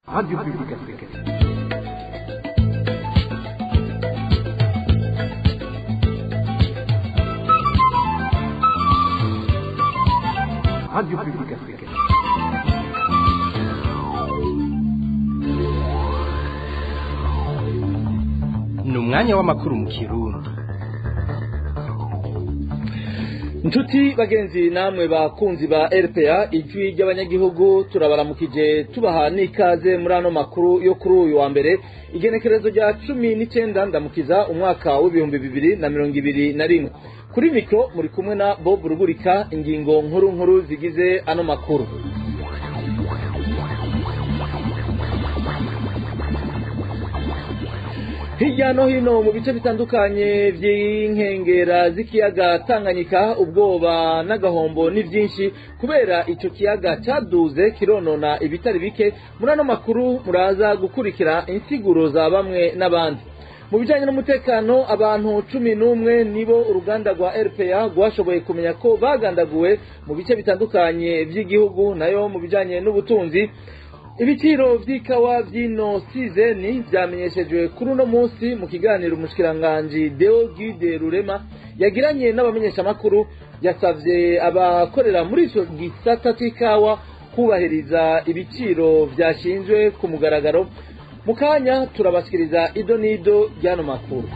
Radio Publique Africaine. Radio Publique Africaine. Ni umwanya w'amakuru mu Kirundi. Nshuti bagenzi namwe bakunzi ba RPA, ijwi ry'abanyagihugu, turabaramukije tubaha n'ikaze muri ano makuru yo kuri uyu wa mbere, igenekerezo rya 19 Ndamukiza, umwaka w'2021. Kuri mikro muri kumwe na Bob Rugurika. Ingingo nkuru nkuru zigize ano makuru: Hirya no hino mu bice bitandukanye by'inkengera z'ikiyaga Tanganyika, ubwoba n'agahombo ni byinshi kubera icyo kiyaga cyaduze kironona ibitari bike. Muri ano makuru muraza gukurikira insiguro za bamwe n'abandi. Mu bijyanye n'umutekano, abantu 11 nibo uruganda rwa RPA rwashoboye kumenya ko bagandaguwe mu bice bitandukanye by'igihugu. Nayo mu bijyanye n'ubutunzi, ibiciro vy'ikawa vy'ino sizeni vyamenyeshejwe kuri uno munsi mu kiganiro umushikiranganji Deo Guide Rurema yagiranye n'abamenyeshamakuru. Yasavye abakorera muri ico gisata c'ikawa kubahiriza ibiciro vyashinzwe ku mugaragaro. Mu kanya turabashikiriza ido n'ido ry'ano makuru.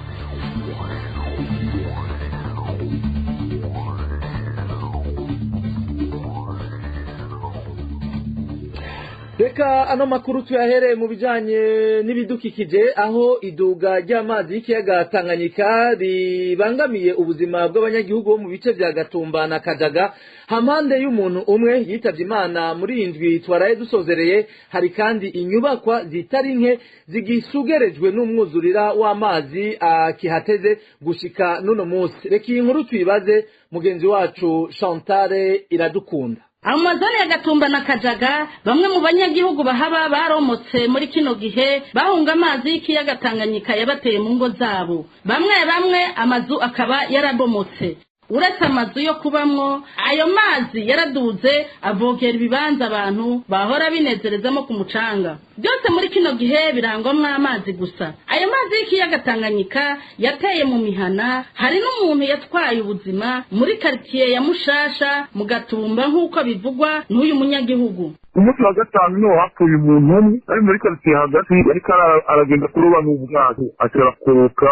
Reka ano makuru tuyahere mu bijanye n'ibidukikije, aho iduga ry'amazi y'ikiyaga Tanganyika ribangamiye ubuzima bw'abanyagihugu bo mu bice vya Gatumba na Kajaga. Hampande y'umuntu umwe yitavye Imana muri iyi ndwi twaraye dusozereye, hari kandi inyubakwa zitari nke zigisugerejwe n'umwuzurira w'amazi akihateze gushika n'uno munsi. Reka iyi nkuru tuyibaze mugenzi wacu Chantale Iradukunda. Aho mazone ya Gatumba na Kajaga, bamwe mu banyagihugu bahaba baromotse muri kino gihe bahunga amazi y'ikiyaga Tanganyika yabateye mu ngo zabo. Bamwe bamwe amazu akaba yarabomotse. Uretse amazu yo kubamwo, ayo mazi yaraduze avogera ibibanza abantu bahora binezerezamo ku mucanga. Byose muri kino gihe birangwamwo amazi gusa. Ayo mazi y'ikiyaga Tanganyika yateye mu mihana, hari n'umuntu yatwaye ubuzima muri quartier ya Mushasha mu Gatumba, nk'uko bivugwa n'uyu munyagihugu. Umunsi wa gatanu niho hapfuye umuntu umwe ari muri karitsiye hagati, ariko aragenda kuroba n'ubwato, aca arakoroka.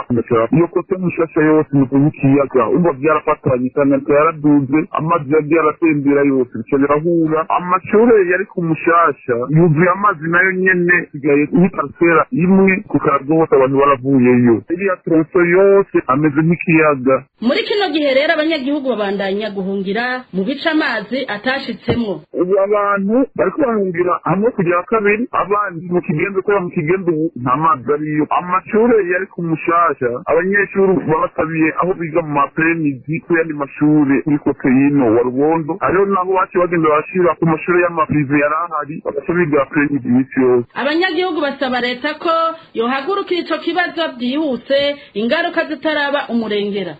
Iyo côté Mushasha yose ni nk'ikiyaga, umva byarafatanye. Tanganyika yaraduze, amazi yagiye aratembera yose, bica birahura. Amashure yari ku Mushasha yuzuye amazi nayo nyene, isigaye nk'iparcelle imwe ku karago, hose abantu baravuyeyo. Iriya tronçon yose ameze nk'ikiyaga. Muri kino gihe rero abanyagihugu babandanya guhungira mu bice amazi atashitsemwo. Ubu abantu bariko bahungira hamwe kugira kabiri, abandi mu Kigembe, kubera mu Kigembe ubu nta mazi ariyo. Amashure yari ku Mushasha, abanyeshuri babasabiye aho biga mu mapremizi ku yandi mashure kuri côté y'ino wa Rubondo. Hariho nabo baciye bagenda barashira ku mashure y'amaprivé yari ahari, bagaca biga après-midi imisi yose. Abanyagihugu basaba leta ko yohagurukira ico kibazo byihuse, ingaruka zitaraba umurengera.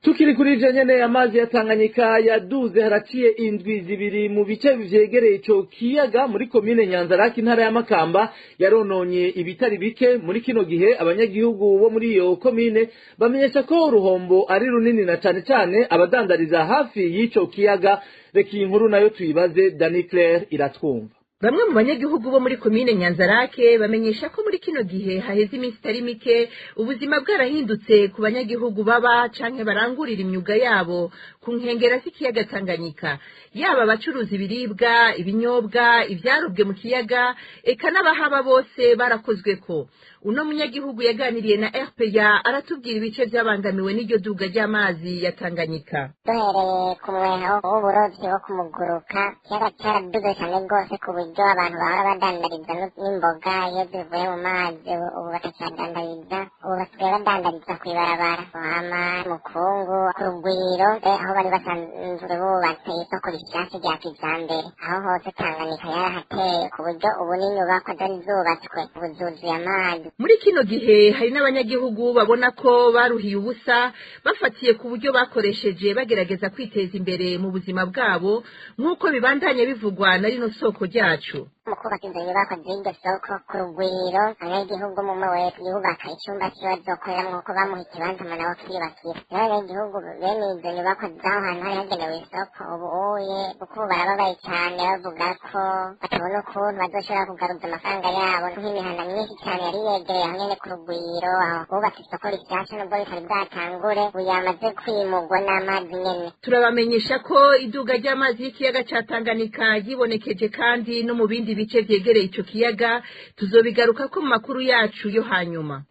Tukiri kuri ivyo nyene, amazi ya Tanganyika yaduze haraciye indwi 2 mu bice vyegereye ico kiyaga muri komine Nyanzarake, intara ya Makamba, yarononye ibitari bike. Muri kino gihe abanyagihugu bo muri iyo komine bamenyesha ko uruhombo ari runini, na cane cane abadandariza hafi y'ico kiyaga. Reka iyi nkuru nayo tuyibaze Dani Claire Iratwumva. Bamwe mu banyagihugu bo muri komine Nyanzarake bamenyesha ko muri kino gihe haheze iminsi itari mike ubuzima bwarahindutse ku banyagihugu baba canke barangurira imyuga yabo ku nkengera z'ikiyaga Tanganyika, yaba abacuruza ibiribwa, ibinyobwa, ivyarobwe mu kiyaga, eka n'abahaba bose barakozweko. Uno munyagihugu yaganiriye na RPA aratubwira ibice vyabangamiwe n'iryo duga ry'amazi ya Tanganyika. Duhereye ku mweha w'uburovyi wo kumuguruka, ikiyaga caraduze cane rwose ku buryo abantu bahora badandariza n'imboga iyo zivuye mu mazi ubu batakihadandariza, ubu basigaye badandariza kw'ibarabara. Hama mukungu ku Rugwiro, aho bari basanzwe bubatse isoko rishasha rya kijambere, aho hose Tanganyika yarahateye ku buryo ubu n'inyubakwa zari zubatswe ubu zuzuye amazi. Muri kino gihe hari n'abanyagihugu babona ko baruhiye ubusa bafatiye ku buryo bakoresheje bagerageza kwiteza imbere mu buzima bwabo, nk'uko bibandanya bivugwa na rino soko ryacu. Mu kubaka izo nyubako z'iryo soko ku Rugwiro, abanyagihugu umwe wese yubaka icumba ciwe azokoreramwo, kuko bamuha ikibanza hama nawe akiyubakira. Rero abanyagihugu bene izo nyubako z'aho hantu hari hagenewe isoko ubu uye, kuko ubu barababaye cane, bavuga ko batabona ukuntu bazoshobora kugaruza amafaranga yabo, nk'imihana myinshi cane yari yegereye aho nyene ku Rugwiro aho bubatse isoko rishasha, nubwo bitari bwatangure, ubu yamaze kwimugwa n'amazi nyene. Turabamenyesha ko iduga ry'amazi y'ikiyaga ca Tanganyika ryibonekeje kandi no mu bindi bice vyegereye ico kiyaga. Tuzobigaruka ko mu makuru yacu yo hanyuma.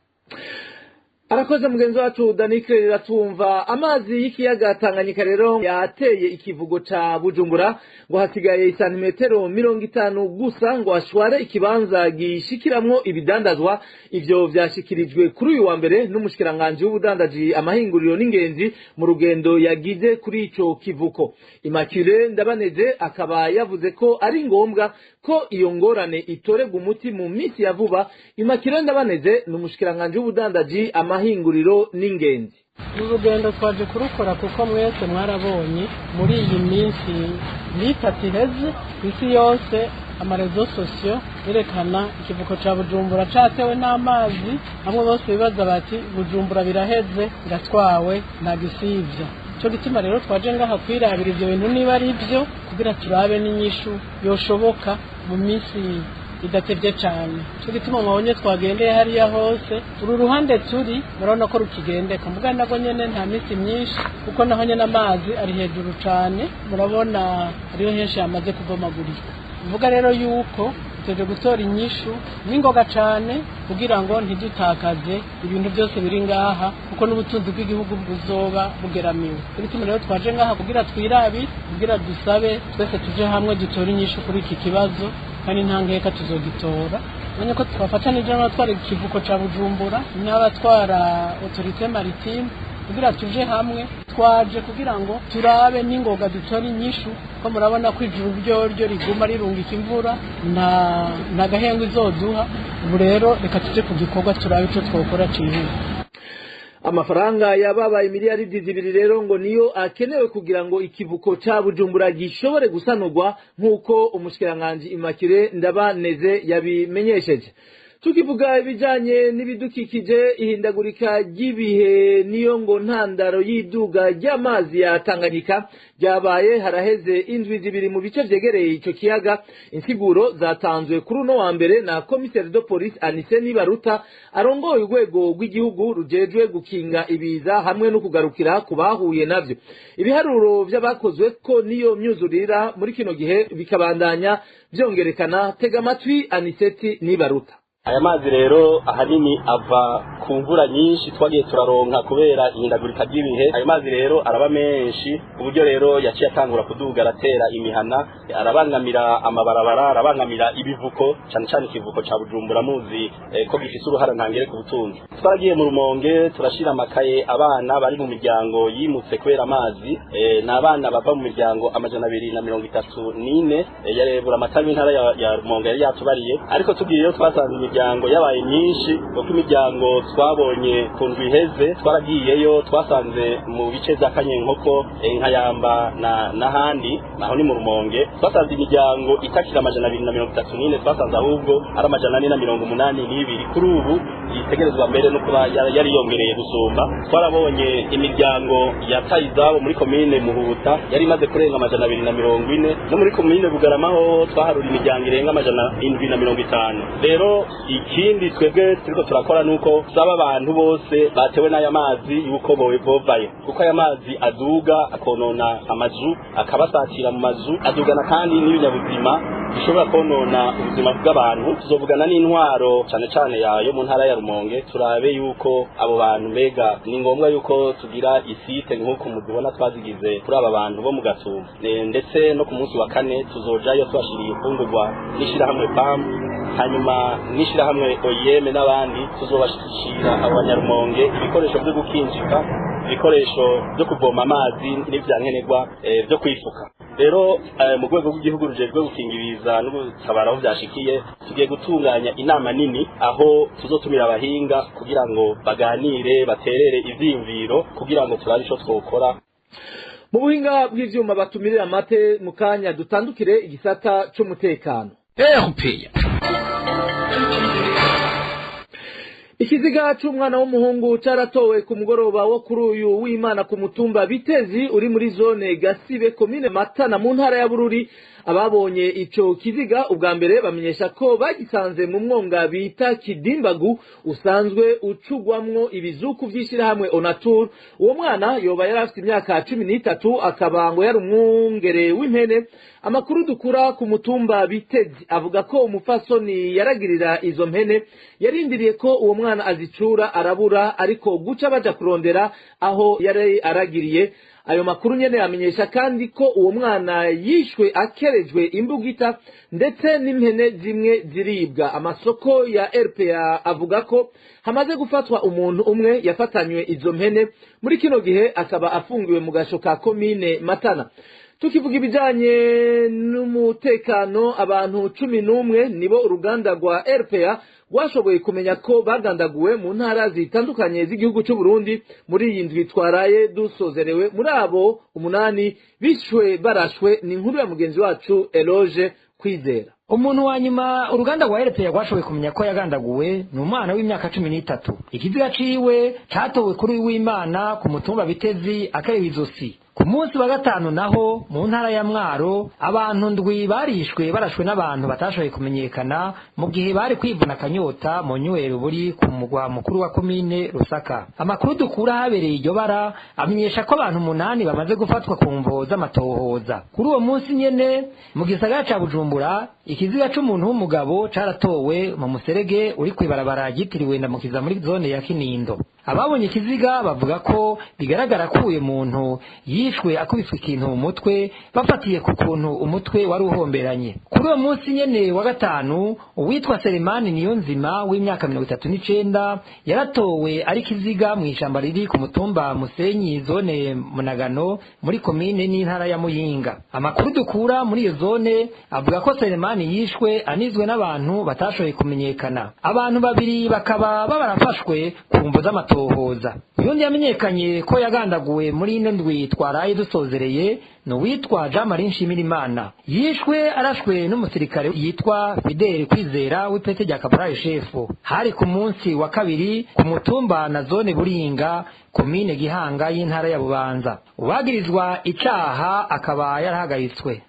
Arakoze mugenzi wacu Danike Riratumva. Amazi y'ikiyaga Tanganyika rero yateye ikivugo ca Bujumbura, ngo hasigaye isantimetero 50 gusa ngo ashware ikibanza gishikiramwo ibidandazwa. Ivyo vyashikirijwe kuri uyu wa mbere n'umushikiranganji w'ubudandaji, amahinguriro n'ingenzi mu rugendo yagize kuri ico kivuko. Immaculée Ndabaneze akaba yavuze ko ari ngombwa ko iyo ngorane itorerwa umuti mu minsi ya vuba. Immaculée Ndabaneze ni umushikiranganji w'ubudandaji, amahinguriro n'ingenzi. Uru rugendo twaje kurukora kuko mwese mwarabonye muri iyi minsi mitatu iheze, ku isi yose ama réseaux sociaux yerekana ikivuko ca Bujumbura catewe n'amazi. Bamwe bose bibaza bati: "Bujumbura biraheze, iratwawe, nta gisivya." Ico gituma rero twaje ngaha kwirabira ivyo bintu niba ari byo, kugira turabe n'inyishu yoshoboka mu minsi idatevye cane. Ico gituma mwabonye twagendeye hariya hose. Uru ruhande turi murabona ko rukigendeka, muga nabwo nyene nta minsi myinshi, kuko naho nyene amazi ari hejuru cane. Murabona hariho henshi yamaze kubomagurika. Mvuga rero yuko tuje gutora inyishu n'ingoga cane kugira ngo ntidutakaze ibintu byose biri ngaha, kuko n'ubutunzi bw'igihugu buzoba bugeramiwe. Bituma rero twaje ngaha kugira twirabi, kugira dusabe twese tuje hamwe dutore inyishu kuri iki kibazo, kandi nta nkeka tuzogitora. Ubonye ko twafatanije n'abatwara ikivuko ca Bujumbura n'abatwara autorité maritime kugira tuje hamwe. Twaje kugira ngo turabe n'ingoga dutore inyishu, ko murabona ko ijuru ryoryo riguma rirungika imvura, nta gahengo izoduha. Ubu rero reka tuje ku gikorwa, turabe ico twokora cihuta. Amafaranga yababaye miliyaridi 2 rero ngo niyo akenewe kugira ngo ikivuko ca Bujumbura gishobore gusanurwa, nk'uko umushikiranganji Immaculée Ndabaneze yabimenyesheje. Tukivuga ibijanye n'ibidukikije, ihindagurika ry'ibihe niyo ngo ntandaro y'iduga ry'amazi ya Tanganyika ryabaye haraheze indwi 2 mu bice vyegereye ico kiyaga. Insiguro zatanzwe kuri uno wa mbere na commissaire de police Anise Nibaruta, arongoye urwego rw'igihugu rujejwe gukinga ibiza hamwe no kugarukira ku bahuye navyo. Ibiharuro vy'abakozwe ko niyo myuzurira muri kino gihe bikabandanya vyongerekana. Tega amatwi Aniseti Nibaruta. Aya mazi rero ahanini ava ku mvura nyinshi twagiye turaronka kubera ihindagurika ry'ibihe. Ayo mazi rero araba menshi, ku buryo rero yaciye atangura kuduga, aratera imihana, arabangamira amabarabara, arabangamira ibivuko, cyane cyane ikivuko ca Bujumbura muzi ko gifise uruhara ntangere ku butunzi. Twaragiye mu Rumonge, turashira amakaye abana bari mu miryango yimutse kubera amazi. Ni abana bava mu miryango 234. Yarebura amatara w'intara ya Rumonge yari yatubariye, ariko tugiyeyo twasanze imiryango yabaye myinshi, kuko imiryango twabonye ku ndwi iheze twaragiyeyo, twasanze mu bice vya Kanyenkoko, Nkayamba na n'ahandi, naho ni mu Rumonge, twasanze imiryango itakira 234, twasanze ahubwo ari 482 kuri ubu yitegerezwa mbere no kuba yari yongereye gusumba. Twarabonye imiryango yataye izabo muri komine Muhuta yari imaze kurenga 240, no muri komine Bugarama ho twaharura imiryango irenga 750. Rero ikindi twebwe turiko turakora nuko saba abantu bose batewe n'aya mazi yuko bovayo, kuko aya mazi aduga akonona amazu, akabasatira mu mazu, adugana kandi n'ibinyabuzima bishobora konona ubuzima bw'abantu. Tuzovugana n'intwaro cyane cyane yayo mu ntara ya Rumonge, turabe yuko abo bantu mbega ni ngombwa yuko tugira i site nk'uko muzibona twazigize kuri aba bantu bo mu Gatumba. Ndetse no ku munsi wa kane tuzojayo tubashiriye imfungurwa n'ishirahamwe PAM, hanyuma n'ishirahamwe OIM n'abandi. Tuzobashira abo banyarumonge ibikoresho byo gukinjika, ibikoresho byo kuvoma amazi n'ivya nkenerwa byo kwifuka. Rero mu rwego rw'igihugu rujejwe gukinga ibiza no gutabara aho vyashikiye, tugiye gutunganya inama nini aho tuzotumira abahinga kugira ngo baganire, baterere ivyiyumviro kugira ngo turabe ico twokora. Mu buhinga bw'ivyuma batumirira amate mu kanya, dutandukire igisata c'umutekano. RPA. Ikiziga c'umwana w'umuhungu caratowe ku mugoroba wo kuri uyu w'Imana ku mutumba Bitezi uri muri zone Gasibe, komine Matana, mu ntara ya Bururi. Ababonye ico kiziga ubwa mbere bamenyesha ko bagisanze mu mwonga bita Kidimbagu usanzwe ucugwamwo ibizuku vy'ishirahamwe Onatur. Uwo mwana yoba yari afite imyaka 13, akaba ngo yari umwungere w'impene. Amakuru dukura ku mutumba Bitezi avuga ko umufasoni yaragirira izo mpene yarindiriye ko uwo mwana azicura arabura, ariko guca baja kurondera aho yari aragiriye. Ayo makuru nyene amenyesha kandi ko uwo mwana yishwe akerejwe imbugita, ndetse n'impene zimwe ziribwa. Amasoko ya RPA avuga ko hamaze gufatwa umuntu umwe yafatanywe izo mpene, muri kino gihe akaba afungiwe mu gasho ka komine Matana. Tukivuga ibijanye n'umutekano, abantu 11 nibo uruganda rwa RPA rwashoboye kumenya ko bagandaguwe mu ntara zitandukanye z'igihugu cy'u Burundi muri iyi ndwi twaraye dusozerewe. Muri abo 8 bishwe barashwe. Ni inkuru ya mugenzi wacu Eloge Kwizera. Umuntu wa nyuma uruganda rwa RPA rwashoboye kumenya ko yagandaguwe ni umwana w'imyaka 13. Ikiziga ciwe catowe kuri w'Imana ku mutumba Bitezi akareba izosi. Ku munsi wa gatanu naho mu ntara ya Mwaro abantu 7 barishwe barashwe n'abantu batashoboye kumenyekana mu gihe bari kwivuna akanyota mu nywero buri ku mugwa mukuru wa komine Rusaka. Amakuru dukura habereye iryo bara amenyesha ko abantu 8 bamaze gufatwa ku mvo z'amatohoza. Kuri uwo munsi nyene mu gisagara ca Bujumbura ikiziga c'umuntu w'umugabo caratowe mu muserege uri kwibarabara ryitiriwe Ndamukiza muri zone ya Kinindo. Ababonye ikiziga bavuga ko bigaragara ko uyu muntu yishwe akubiswe ikintu mu mutwe, bafatiye ku kuntu umutwe wari uhomberanye. Kuri uwo munsi nyene wa gatanu uwitwa Selemani Niyonzima w'imyaka 39 yaratowe ari kiziga mu ishamba riri ku mutumba Musenyi, zone Munagano, muri komine n'intara ya Muyinga. Amakuru dukura muri iyo zone avuga ko Selemani yishwe anizwe n'abantu batashoboye kumenyekana. Abantu 2 bakaba barafashwe ku mvo z'amatohoza. Uyundi yamenyekanye ko yagandaguwe muri ino ndwi twaraye dusozereye ni uwitwa Jean Marie Nshimirimana, yishwe arashwe n'umusirikare yitwa Fidel Kwizera w'ipete rya Kaporali Shefu. Hari ku munsi wa kabiri ku mutumba na zone Buringa, komine Gihanga y'intara ya Bubanza. Uwagirizwa icaha akaba yarahagaritswe.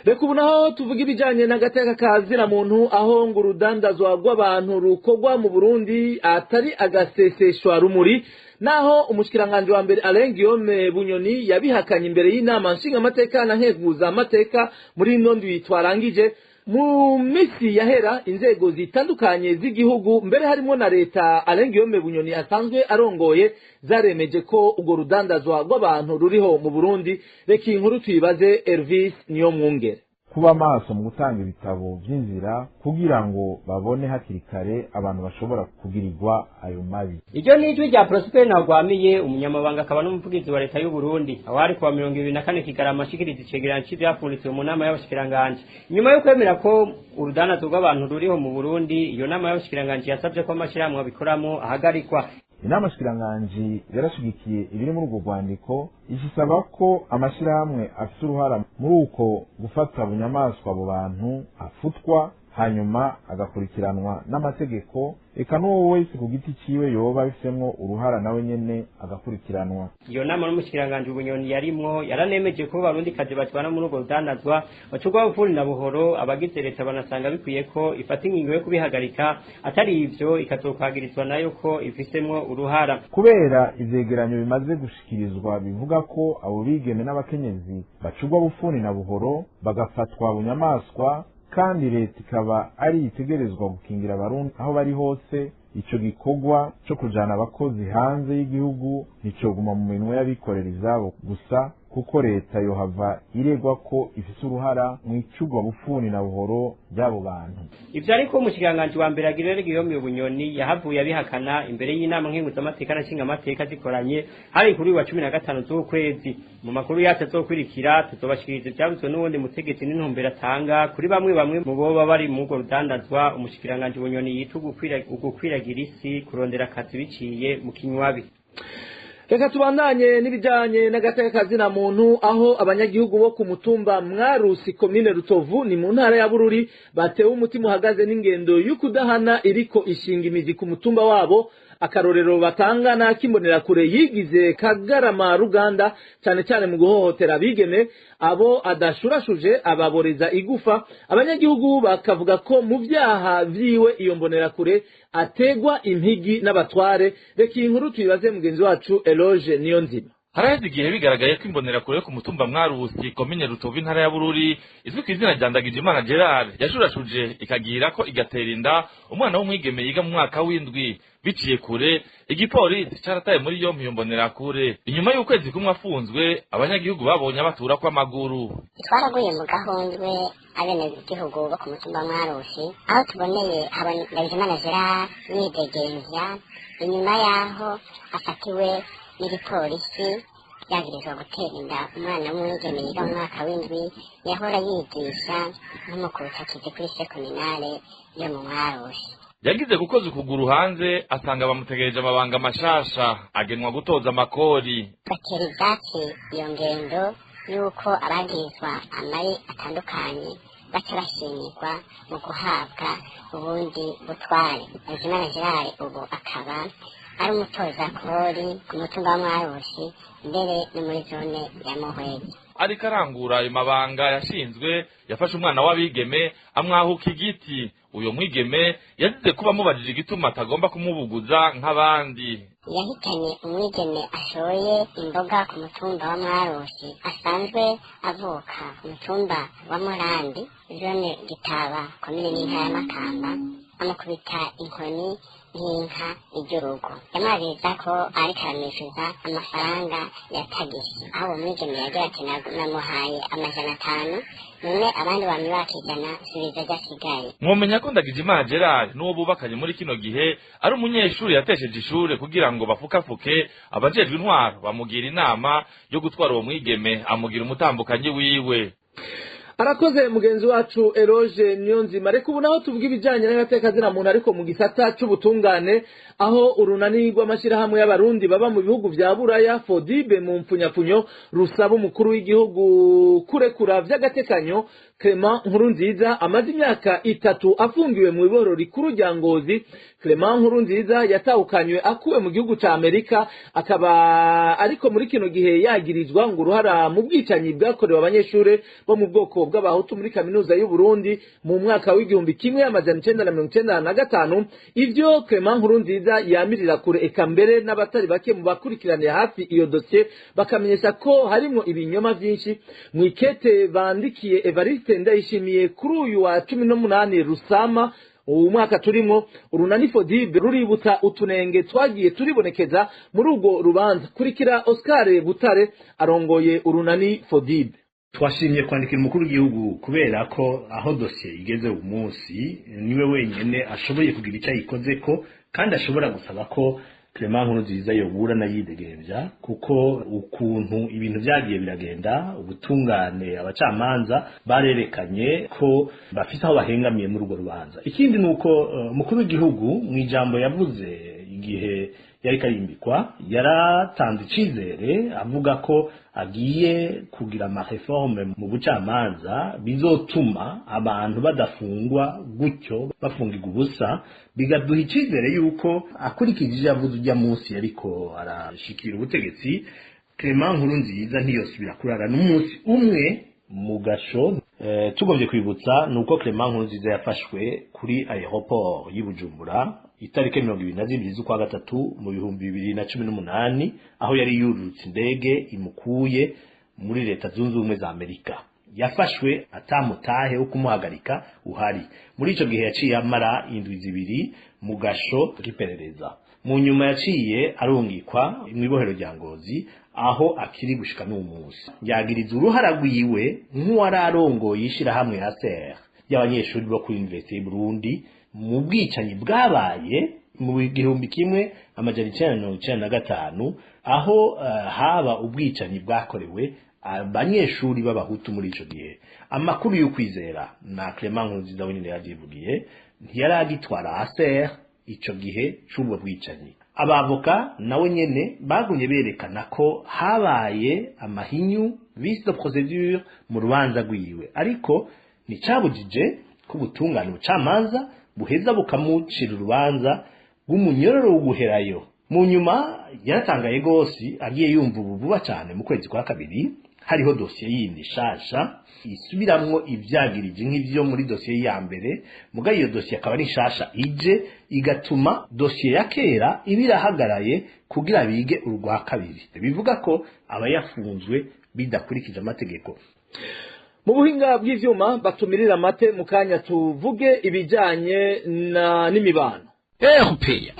Reka ubu naho tuvuga ibijanye n'agateka ka zina muntu, aho ngo urudandazwa rw'abantu rukorwa mu Burundi atari agaseseshwa rumuri, naho umushikiranganje wa mbere Alain Guillaume Bunyoni yabihakanye imbere y'inama nshingamateka na nkeguza amateka muri ino ndwi twarangije. Mu misi yahera inzego zitandukanye z'igihugu, mbere harimo na leta Alain Guillaume Bunyoni asanzwe arongoye, zaremeje ko urwo rudandazwa rw'abantu ruriho mu Burundi. Reka iyi nkuru tuyibaze Elvis Niyomwungere. Kuba maso mu gutanga ibitabo vy'inzira kugira ngo babone hakiri kare abantu bashobora kugirirwa ayo mabi. Iryo ni ijwi rya Prosper Ntagwamiye, umunyamabanga akaba n'umuvugizi wa leta y'u Burundi, aho ari kuwa 24 Kigarama ashikiriza icegeranyo c'ivyapfunditswe mu nama y'abashikiranganji. Nyuma yo kwemera ko urudandazwa rw'abantu ruriho mu Burundi, iyo nama y'abashikiranganji yasavye ko amashirahamwe abikoramo ahagarikwa. Inama shikiranganji yarashigikiye ibiri muri urwo rwandiko, isaba ko amashirahamwe afite uruhara muri uko gufata bunyamaswa abo bantu afutwa, hanyuma agakurikiranwa n'amategeko, eka n'uwo wese ku giti ciwe yoba abifisemwo uruhara nawe nyene agakurikiranwa. Iyo nama n'umushikiranganje Bunyoni yarimwo yaranemeje ko barundikazi batwana muri urwo rudandazwa bacurwa bufuni na buhoro. Abagize leta banasanga bikwiye ko ifata ingingo yo kubihagarika, atari ivyo ikazokwagirizwa nayo ko ifisemwo uruhara. Kubera ivyegeranyo bimaze gushikirizwa bivuga ko abo bigeme n'abakenyezi bacurwa bufuni na buhoro bagafatwa bunyamaswa, kandi leta ikaba ari itegerezwa gukingira abarundi aho bari hose, ico gikorwa co kujana abakozi hanze y'igihugu nticoguma mu minwe y'abikorera izabo gusa, kuko leta yohava iregwa ko ifise uruhara mu icurwa bufuni na buhoro ry'abo bantu. Ivyo ariko umushikiranganji wa mbere Agirere Guillaume Bunyoni yahavuye abihakana imbere y'inama nkenguzamateka na nshingamateka zikoranye hari kuri wa 15 z'ukwezi. Mu makuru yacu azokurikira tuzobashikiriza ivyavuzwe n'uwundi mutegetsi n'intumbero atanga kuri bamwe bamwe mu boba bari mu urwo rudandazwa. Umushikiranganji Bunyoni yita ugukwiragira isi kurondera akazi biciye mu kinywabi. Reka tubandanye n'ibijanye n'agateka na muntu, aho abanyagihugu bo ku mutumba Mwarusi, komine Rutovu, ni mu ntara ya Bururi, batewe umutima uhagaze n'ingendo y'ukudahana iriko ishinga imizi ku mutumba wabo. Akarorero batanga n'akimbonerakure yigize Kagarama Ruganda, cyane cyane mu guhohotera abigeme, abo adashurashuje ababoreza igufa. Abanyagihugu bakavuga ko mu vyaha vyiwe iyo mbonerakure ategwa impigi n'abatware. Reka iyi nkuru tuyibaze mugenzi wacu Eloge Niyonzima. Haraheze igihe bigaragaye ko imbonerakure yo ku mutumba Mwarusi, komine Rutovu, intara ya Bururi, izwi ku izina rya Ndagijimana Gerard, yashurashuje ikagira ko igatera inda umwana w'umwigeme yiga mu mwaka w'indwi. Biciye kure, igipolisi carataye muri yompi iyo mbonerakure. Inyuma y'ukwezi kumwe afunzwe, abanyagihugu babonye abatura kw'amaguru. Twaraguye mu gahundwe abenegihugu bo ku mutumba Mwarusi aho tuboneye Ndagijimana Gerard yidegemvya inyuma y'aho afatiwe n'igipolisi yagirizwa gutera inda umwana w'umwigeme yiga mu mwaka w'indwi, yahora yigisha nk'umukutakizi kuri sekominare yo mu Mwarusi. Yagize gukoza ukuguru hanze, asanga bamutegereje amabanga mashasha, agenwa gutoza amakori. Batera ivyatsi iyo ngendo y'uko abagirizwa amabi atandukanye baca bashimirwa mu guhabwa ubundi butware. Ndagijimana Gerard ubu akaba ari umutoza kori ku mutumba wa Mwarusi, mbere no muri zone ya Muhwezi. Ariko arangura ayo mabanga yashinzwe, yafashe umwana w'abigeme amwahuka igiti. Uyo mwigeme yazize kuba amubajije igituma atagomba kumubuguza nk'abandi. Yahitanye umwigeme ashoye imboga ku mutumba wa Mwarusi, asanzwe avuka ku mutumba wa Murambi, zone Gitaba, komine n'intara ya Makamba, amukubita inkoni nk'inka iry'urugo. Yamwabiriza ko ariko aramwishyuza amafaranga ya tagisi, aho uwo mwigeme yagira ati: "Namuhaye 500, none abandi bamwe bakijana, subiza ryasigaye." Mwomenya ko Ndagijimana Gerard n'uwo bubakanye muri kino gihe ari umunyeshuri yatesheje ishure kugira ngo bafukafuke. Abajejwe intwaro bamugira inama yo gutwara uwo mwigeme, amugira umutambukanyi wiwe. Arakoze mugenzi wacu Eloge Niyonzima. Reka ubu naho tuvuga ibijyanye n'agateka muntu, ariko mu gisata c'ubutungane, aho urunani rw'amashyirahamwe y'abarundi baba mu bihugu vya Buraya, Fodibe mu mpfunyapfunyo, rusaba umukuru w'igihugu kurekura vy'agatekanyo Clement Nkurunziza amaze imyaka 3 afungiwe mu ibohero rikuru rya Ngozi. Clement Nkurunziza yatahukanywe akuwe mu gihugu ca Amerika, akaba ariko muri kino gihe yagirizwa ngo uruhara mu bwicanyi bwakorewe abanyeshure bo mu bwoko bw'abahutu muri kaminuza y'u Burundi mu mwaka w'1995. Ivyo Clement Nkurunziza yamirira kure, eka mbere n'abatari bake mu bakurikiranira hafi iyo dosiye bakamenyesha ko harimwo ibinyoma vyinshi. Mwikete bandikiye Evariste Ndayishimiye kuri uyu wa 18 Rusama uwu mwaka turimo, urunani Fodibe ruributsa utunenge twagiye turibonekeza muri urwo rubanza. Kurikira Oscar Butare arongoye urunani Fodibe. Twashimye kwandikira umukuru w'igihugu kubera ko aho dosiye igeze uyu munsi niwe wenyine ashoboye kugira icyo ayikoze ko, kandi ashobora gusaba ko Clement Nkurunziza yoburana yidegemvya, kuko ukuntu ibintu vyagiye biragenda, ubutungane, abacamanza barerekanye ko bafise aho bahengamiye muri urwo rubanza. Ikindi ni uko umukuru w'igihugu mu ijambo yavuze igihe yari karimbikwa yaratanze icizere, avuga ko agiye kugira amaréformes mu bucamanza bizotuma abantu badafungwa gutyo, bafungirwa ubusa, bigaduha icizere yuko akurikije ivyo yavuze ujya munsi ariko arashikira ubutegetsi, Clement Nkurunziza ntiyosubira kurara n'umunsi umwe mu gasho. Tugombye kwibutsa nuko Clement Nkurunziza yafashwe kuri aéroport y'i Bujumbura itariki 22 z'ukwa gatatu mu 2018, aho yari yururutse indege imukuye muri Leta Zunze Ubumwe za Amerika. Yafashwe atamutahe wo kumuhagarika uhari. Muri ico gihe yaciye amara indwi 2 mu gasho k'iperereza. Mu nyuma yaciye arungikwa mw'ibohero rya Ngozi, aho akiri gushika n'uwo munsi. Yagiriza uruhara rwiwe nk'uwari arongoye ishirahamwe ya SER y'abanyeshuri bo kuri Université y'u Burundi mu bwicanyi bwabaye mu 1995, aho haba ubwicanyi bwakorewe abanyeshuri b'abahutu muri ico gihe. Amakuru y'ukwizera na Clement Nkurunziza wenyine yavyivugiye, ntiyari agitwara ASER ico gihe c'ubwo bwicanyi. Abavoka nawe nyene bagumye berekana ko habaye amahinyu, vice de procédure, mu rubanza rwiwe, ariko nticabujije ko ubutungane, ubucamanza, buheza bukamucira urubanza rw'umunyororo wo guherayo. Mu nyuma yaratangaye gose agiye yumva ubu vuba cyane mu kwezi kwa kabiri hariho dosiye yindi nshasha isubiramwo ivyagirije nk'ivyo muri dosiye ya mbere, muga iyo dosiye akaba ari nshasha ije igatuma dosiye ya kera iba irahagaraye kugira bige urwa kabiri, bivuga ko aba yafunzwe bidakurikije amategeko. Mu buhinga bw'ivyuma batumirira amate mu kanya tuvuge ibijanye na n'imibano. RPA.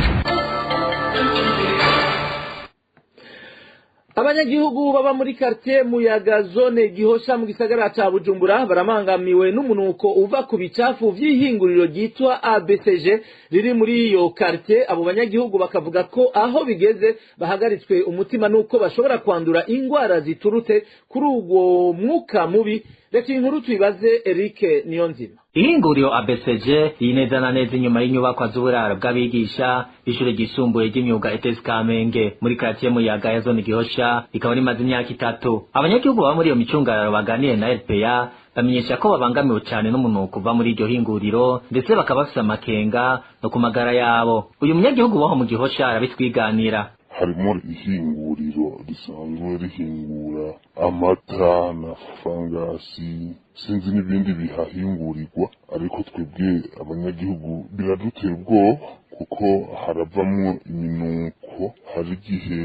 Abanyagihugu baba muri quartier Muyaga, zone Gihosha, mu gisagara ca Bujumbura baramangamiwe n'umunuko uva ku bicafu vy'ihinguriro ryitwa ABCG riri muri iyo quartier. Abo banyagihugu bakavuga ko aho bigeze bahagaritswe umutima nuko bashobora kwandura ingwara ziturutse kuri uwo mwuka mubi. Reka inkuru tuyibaze Eric Niyonzima. Ihinguriro ABCG riri neza na neza inyuma y'inyubakwa z'uburaro bw'abigisha b'ishure ryisumbuye ry'imyuga ETS Kamenge muri quartier Muyaga ya zone Gihosha, rikaba rimaze imyaka 3. Abanyagihugu baba muri iyo micungararo baganiye na RPA bamenyesha ko babangamiwe cyane n'umunuko uva muri iryo hinguriro, ndetse bakaba bafise amakenga no ku magara yabo. Uyu munyagihugu waho mu Gihosha arabitwiganira. Harimo ihinguriro risanzwe rihingura amata na fangasi, sinzi n'ibindi bihahingurirwa, ariko twebwe abanyagihugu biradutera ubwoba kuko haravamwo iminuko. Hari igihe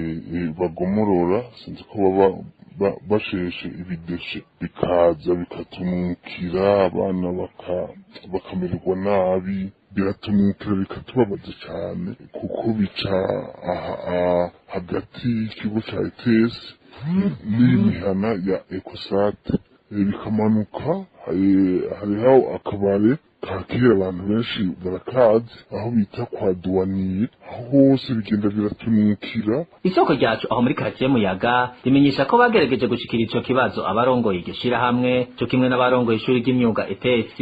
bagomorora, sinzi ko baba basheshe ibideshe, bikaza bikatunukira abana bakamererwa nabi. Biratunukira bikatubabaza cyane kuko bica hagati y'ikigo cya ETS n'imihana ya Ecosat, bikamanuka. Hariho akabare kakira abantu benshi barakazi aho bita kwa Duwaniye, aho hose bigenda biratunukira. Isoko ryacu aho muri quartier Muyaga rimenyesha ko bagerageje gushikira ico kibazo abarongoye iryo shirahamwe cyo kimwe n'abarongoye ishuri ry'imyuga ETS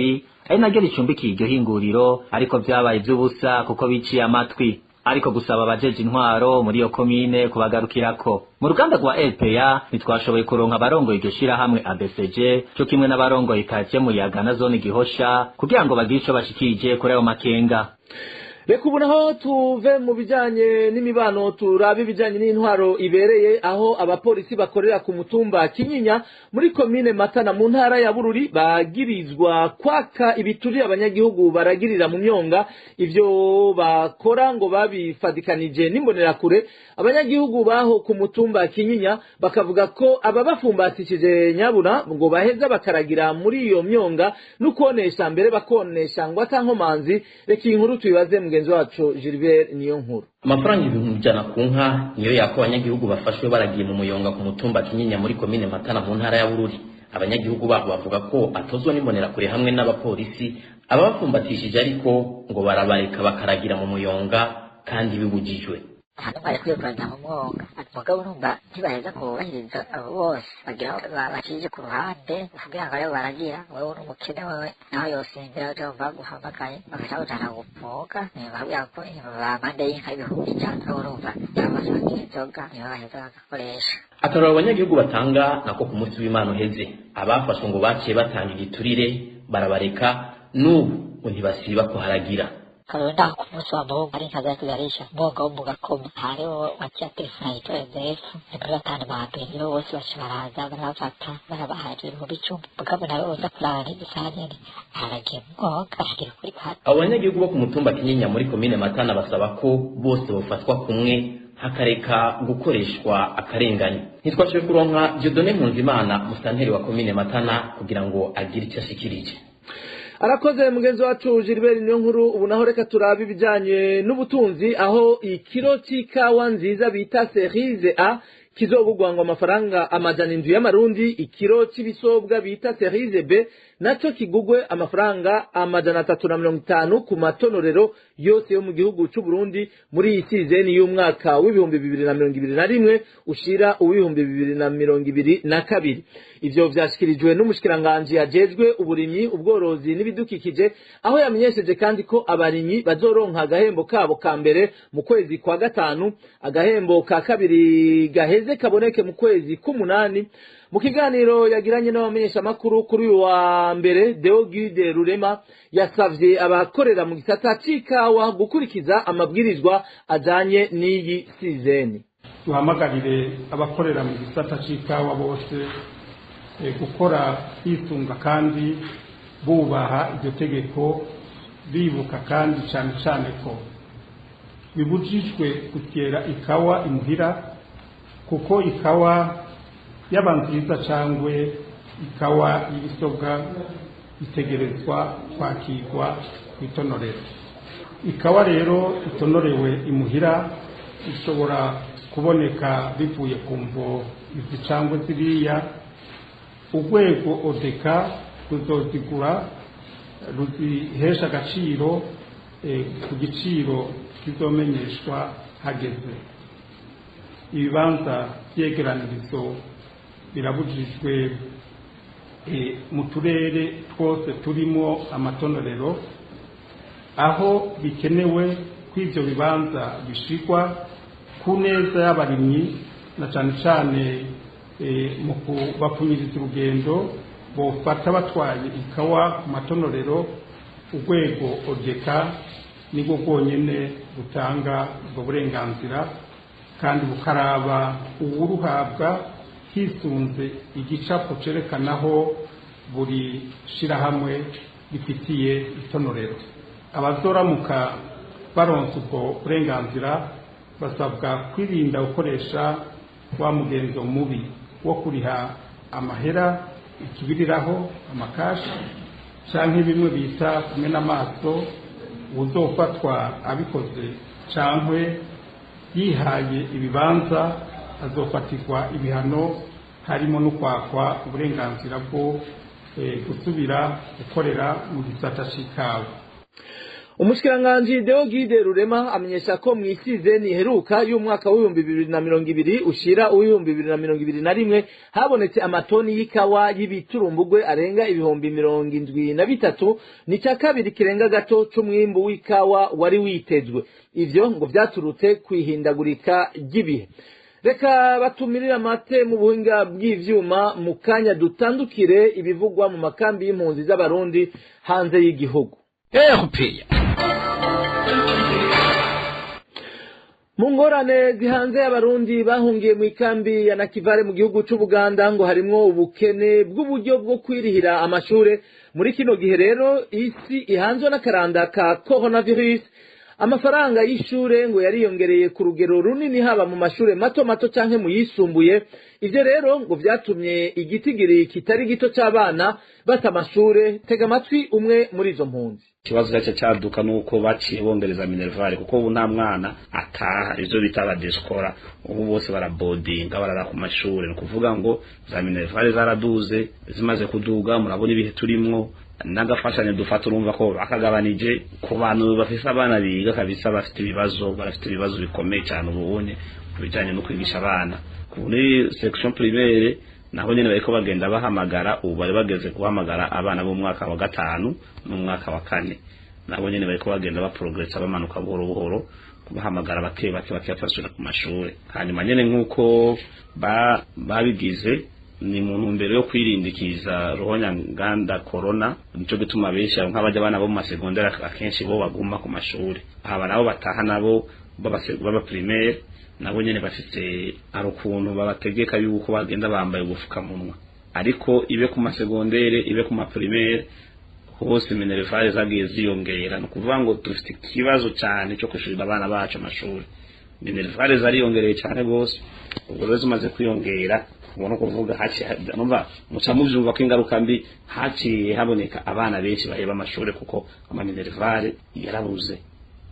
ari naryo ricumbikiye iryo hinguriro, ariko vyabaye ivy'ubusa kuko biciye amatwi, ariko gusaba abajeje intwaro muri iyo komine kubagarukirako. Mu ruganda rwa LPA ntitwashoboye kuronka abarongoye iryo shirahamwe ABCG cyo kimwe n'abarongoye quartier Muyaga na zone Gihosha kugira ngo bagire ico bashikirije kuri ayo makenga. Reka ubu naho tuve mu bijanye n'imibano turabe ibijanye n'intwaro ibereye, aho abapolisi bakorera ku mutumba Kinyinya muri komine Matana mu ntara ya Bururi bagirizwa kwaka ibiturire abanyagihugu baragirira mu myonga. Ivyo bakora ngo babifadikanije n'imbonerakure. Abanyagihugu baho ku mutumba Kinyinya bakavuga ko ababafumbatishije nyabuna ngo baheza bakaragira muri iyo myonga n'ukonesha mbere bakonesha ngo atankomanzi. Reka inkuru tuyibaze mugenzi wacu Gilbert Niyonkuru. Amafaranga 100,000 ku nka niyo yako abanyagihugu bafashwe baragiye mu muyonga ku mutumba Kinyinya muri komine Matana mu ntara ya Bururi. Abanyagihugu baho bavuga ko atozwa n'imbonerakure hamwe n'abapolisi ababafumbatishije, ariko ngo barabareka bakaragira mu muyonga kandi bibujijwe. Hano bari kwikorana mu mwonga, mugabo urumva ntibaheza kubahiriza abo bose bagira bacije ku ruhande kugira ngo aribo baragira. Wewe uri umukene, wewe naho yosimbira uja wumva baguhamagaye bagaca bajana gupfuka, bakubwira ko bamande y'inka 100,000. Urumva babasangira inzoga nibo baheza bagakoresha. Akarorero abanyagihugu batanga nako ku munsi w'Imana uheze abafashwe ngo baciye batanga igiturire barabareka, n'ubu ngo ntibasiba kuharagira. Karonda ku munsi wa Mungu ari inka zari kuzarisha mwonga wo mu Gakoma, hariho waciye telefone yitwa Yozefu ni muri batanu ba mbere, nibo bose baca baraza barabafata barabaha 10,000. Mugabo nawe uza kuraba n'igisaha nyene aragiye mu mwonga aragira ukuri kwa. Abo banyagihugu bo ku mutumba Kinyinya muri komine Matana basaba ko bose bofatwa kumwe hakareka gukoreshwa akarengane. Ntitwashoboye kuronka Dieudonné Nkunzimana, musitanteri wa komine Matana, kugira ngo agire icyo ashikirije. Arakoze mugenzi wacu Gilbert Niyonkuru. Ubu naho reka turabe ibijanye n'ubutunzi, aho ikiro c'ikawa nziza bita cerise A kizogurwa ngo amafaranga 700 y'amarundi, ikiro c'ibisobwa bita cerise B naco kigugwe amafaranga 350 ku matonorero yose yo mu gihugu c'u Burundi muri iyi sizeni y'umwaka w'ibihumbi 2021 ushira uw'ibihumbi 2022. Ivyo vyashikirijwe n'umushikiranganje yajejwe uburimyi, ubworozi n'ibidukikije, aho yamenyesheje kandi ko abarimyi bazoronka agahembo kabo ka mbere mu kwezi kwa gatanu, agahembo ka kabiri gaheze kaboneke mu kwezi k'umunani. Mu kiganiro yagiranye n'abamenyesha makuru kuri uyu wa mbere, Deo Guide Rurema yasavye abakorera mu gisata c'ikawa gukurikiza amabwirizwa ajanye n'iyi sizeni. Duhamagarire abakorera mu gisata c'ikawa bose gukora bisunga kandi bubaha iryo tegeko, bibuka kandi cane cane ko bibujijwe gutera ikawa imuhira, kuko ikawa yaba nziza cangwe ikawa y'ibisobwa itegerezwa kwakirwa kw'itonorero. Ikawa rero itonorewe imuhira ishobora kuboneka bivuye ku mvo izi cangwe ziriya. Urwego odeka ruzozigura ruzihesha agaciro ku giciro kizomenyeshwa hageze. Ibibanza vyegeranirizo birabujijwe mu turere twose turimo amatonorero, aho bikenewe ko ivyo bibanza bishikwa ku neza y'abarimyi na cane cane mu kubapfunyiriza urugendo bofata batwaye ikawa ku matonorero. Urwego odeka nirwo rwonyene rutanga ubwo burenganzira kandi bukaraba uwuruhabwa hisunze igicapo cerekanaho buri shirahamwe rifitiye itonorero. Abazoramuka baronse ubwo burenganzira basabwa kwirinda gukoresha wa mugenzo mubi wo kuriha amahera ikibiriraho, amakashi canke bimwe bita kumena amaso. Uzofatwa abikoze canke yihaye ibibanza azofatirwa ibihano, harimo no kwakwa uburenganzira bwo gusubira gukorera mu gisata c'ikawa. Umushikiranganje Deo Guide Rurema amenyesha ko mw'isizeni iheruka y'umwaka w'ibihumbi 2020 ushira uw'ibihumbi 2021 habonetse amatoni y'ikawa y'ibiturumbugwe arenga ibihumbi 73, ni ca kabiri kirenga gato c'umwimbu w'ikawa wari witezwe. Ivyo ngo vyaturutse kwihindagurika ry'ibihe. Reka batumirira amate mu buhinga bw'ivyuma mu kanya dutandukire ibivugwa mu makambi y'impunzi z'abarundi hanze y'igihugu. Mu ngorane zihanze abarundi bahungiye mu ikambi ya Nakivale mu gihugu c'Ubuganda ngo harimwo ubukene bw'uburyo bwo kwirihira amashure. Muri kino gihe rero isi ihanzwe n'akaranda ka coronavirus, amafaranga y'ishure ngo yariyongereye ku rugero runini haba mu mashure mato mato canke mu yisumbuye. Ivyo rero ngo vyatumye igitigiri kitari gito c'abana bata amashure. Tega amatwi umwe muri izo mpunzi. Ikibazo cyacu cyaduka nuko baciye bongereza minerval, kuko ubu nta mwana ataha, ivyo bita abadeskora ubu bose barabodinga barara ku mashure. Ni kuvuga ngo za minerval zaraduze, zimaze kuduga murabona ibihe turimwo n'agafashanyo dufata urumva ko bakagabanije ku bantu bafise abana biga kabisa, bafite ibibazo, barafite ibibazo bikomeye cyane ubunye ku bijanye no kwigisha abana kuri section primaire. Naho nyene bariko bagenda bahamagara, ubu bari bageze guhamagara abana b'umwaka wa gatanu n'umwaka wa kane, nabo nyene bariko bagenda baprogressa bamanuka buhoro buhoro kubahamagara bake bake bakiyafasura ku mashure. Hanyuma nyene nk'uko babigize ni mu ntumbero yo kwirindikiza ruhonyanganda corona, nico gituma benshi nk'abajya abana bo mu masegondere akenshi bo baguma ku mashuri, aba nabo bataha nabo baba primaire nabo nyene bafite ari ukuntu babategeka yuko bagenda bambaye ubufukamunwa, ariko ibe ku masegondere ibe ku maprimaire hose minerval zagiye ziyongera. Ni ukuvuga ngo dufite ikibazo cyane cyo kwishurira abana bacu amashuri, minerval zariyongereye cyane gose. Ubwo rero zimaze kwiyongera ubona kuvuga haciye numva muca muvyumva ko ingaruka mbi haciye haboneka abana benshi baheba amashuri kuko amaminerval yarabuze.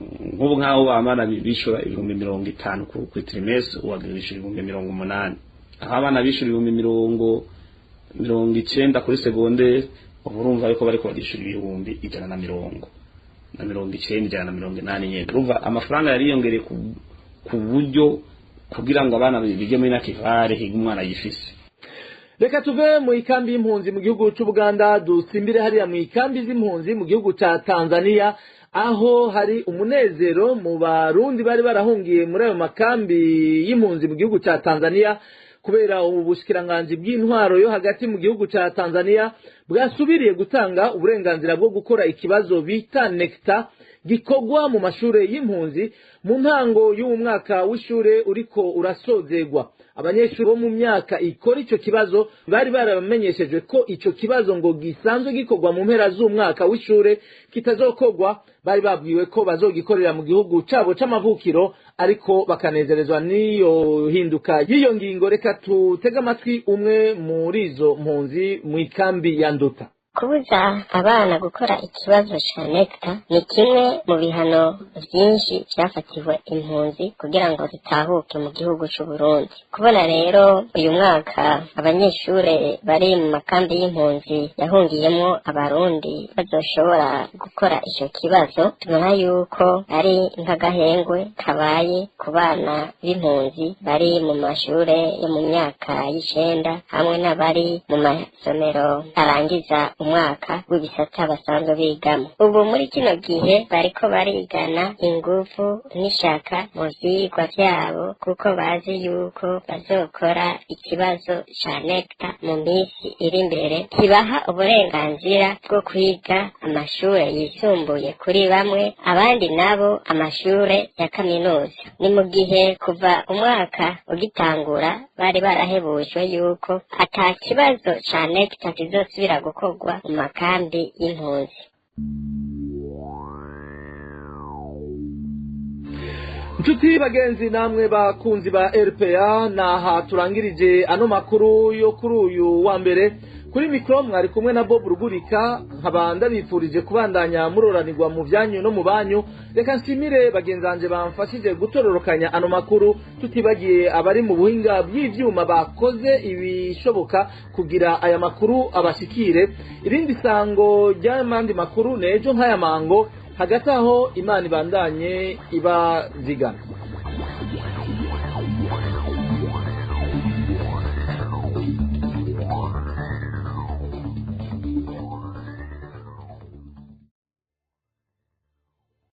Nk'ubu nk'aho abana bishura 50,000 ku trimestre, uwagirisha 80,000, aho abana bishura 90,000 kuri secondaire Ubu urumva yuko bariko barishura 190,000, 180 nyene. Urumva amafaranga yariyongereye ku buryo kugira ngo abana bige muri nakivare, higa umwana yifise. Reka tuve mu ikambi y'impunzi mu gihugu c'Ubuganda, dusimbire hariya mu ikambi z'impunzi mu gihugu ca Tanzania, aho hari umunezero mu Barundi bari barahungiye muri ayo makambi y'impunzi mu gihugu ca Tanzania, kubera ubu bushikiranganji bw'intwaro yo hagati mu gihugu ca Tanzania bwasubiriye gutanga uburenganzira bwo gukora ikibazo bita NECTA gikorwa mu mashure y'impunzi mu ntango y'uwu mwaka w'ishure uriko urasozegwa. Abanyeshuri bo mu myaka ikora ico kibazo bari baramenyeshejwe ko ico kibazo ngo gisanzwe gikorwa mu mpera z'umwaka w'ishure kitazokorwa. Bari babwiwe ko bazogikorera mu gihugu cabo c'amavukiro, ariko bakanezerezwa n'iyo hinduka y'iyo ngingo. Reka tutege amatwi umwe muri izo mpunzi mu ikambi ya Nduta. Kubuza abana gukora ikibazo ca NECTA ni kimwe mu bihano vyinshi vyafatiwe impunzi kugira ngo zitahuke mu gihugu c'u Burundi. Kubona rero uyu mwaka abanyeshure bari mu makambi y'impunzi yahungiyemwo Abarundi bazoshobora gukora ico kibazo, tubona yuko ari nk'agahengwe kabaye ku bana b'impunzi bari mu mashure yo mu myaka y'icenda hamwe n'abari mu masomero arangiza umwaka w'ibisata basanzwe bigamo. Ubu muri kino gihe bariko barigana ingufu n'ishaka mu vyigwa vyabo, kuko bazi yuko bazokora ikibazo ca NECTA mu minsi iri imbere kibaha uburenganzira bwo kwiga amashure yisumbuye kuri bamwe, abandi nabo amashure ya kaminuza. Ni mu gihe kuva umwaka ugitangura bari barahebujwe yuko ata kibazo ca NECTA kizosubira gukorwa mu makambi y'impunzi. Nshuti bagenzi namwe bakunzi ba RPA, naha turangirije ano makuru yo kuri uyu wa mbere. Kuri mikro mwari kumwe na Bob Rugurika, nkaba ndabifurije kubandanya muroranirwa mu vyanyu no mu banyu. Reka nshimire bagenzanje bamfashije gutororokanya ano makuru, tutibagiye abari mu buhinga bw'ivyuma bakoze ibishoboka kugira aya makuru abashikire. Irindi sango ry'amandi makuru nejo nk'aya mango. Hagati aho Imana ibandanye ibazigama.